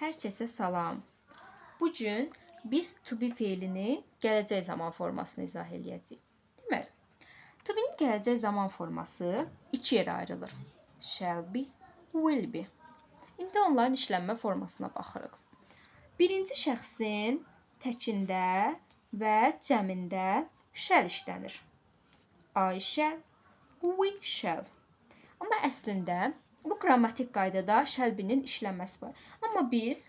Hər kəsə salam. Bu gün biz to be feilinin gələcək zaman formasını izah eləyəcəyik. Deməli, to be-nin gələcək zaman forması iki yerə ayrılır. Shall be, will be. İndi onların işlənmə formasına baxırıq. Birinci şəxsin təkində və cəmində shall işlənir. I shall, we shall. Amma əslində bu qrammatik qaydada shall be-nin işlənməsi var. Amma biz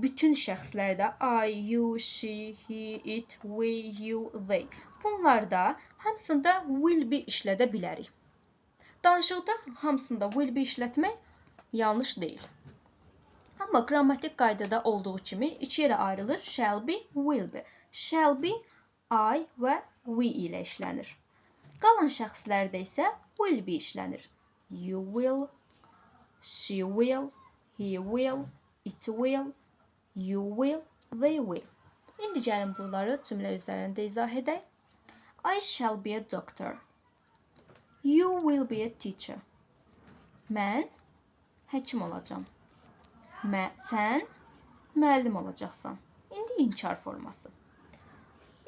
bütün şəxslərdə I, you, she, he, it, we, you, they bunlarda hamısında will be işlədə bilərik. Danışıqda hamısında will be işlətmək yanlış deyil. Amma qrammatik qaydada olduğu kimi iki yerə ayrılır. Shall be, will be. Shall be I və we ilə işlənir. Qalan şəxslərdə isə will be işlənir. You will, she will, he will, it will, you will, they will. İndi gəlin bunları cümlə üzərində izah edək. I shall be a doctor. You will be a teacher. Mən həkim olacağam. Sən müəllim olacaqsan. İndi inkar forması.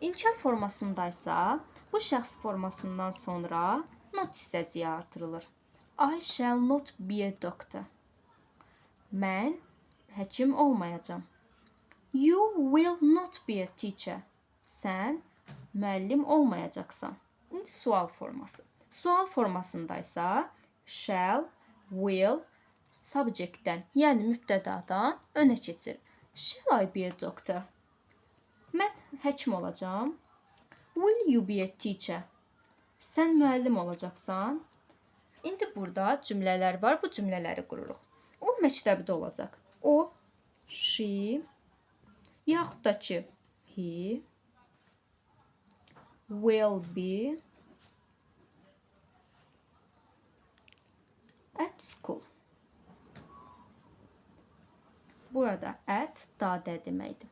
İnkar formasında isə bu şəxs formasından sonra not hissəciyi artırılır. I shall not be a doctor. Mən həkim olmayacağam. You will not be a teacher. Sən müəllim olmayacaqsan. İndi sual forması. Sual formasında isə shall, will subjectdən, yəni mübtədadan önə keçir. Shall I be a doctor? Mən həkim olacağam. Will you be a teacher? Sən müəllim olacaqsan. İndi burada cümlələr var. Bu cümlələri qururuq. O məktəbdə olacaq. O, she, yaxud da ki, he will be at school. Burada at dadə deməkdir.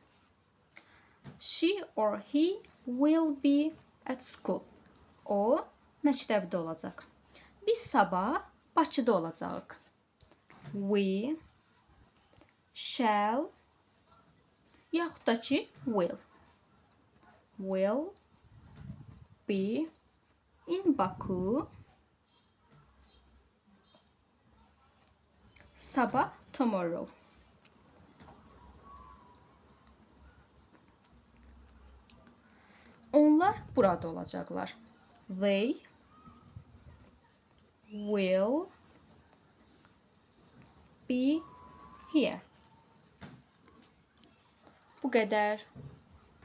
She or he will be at school. O məktəbdə olacaq. Biz sabah Bakıda olacağıq. We shall yaxud da ki will. Will be in Baku sabah tomorrow. Onlar burada olacaqlar. They will be here. Bu qədər.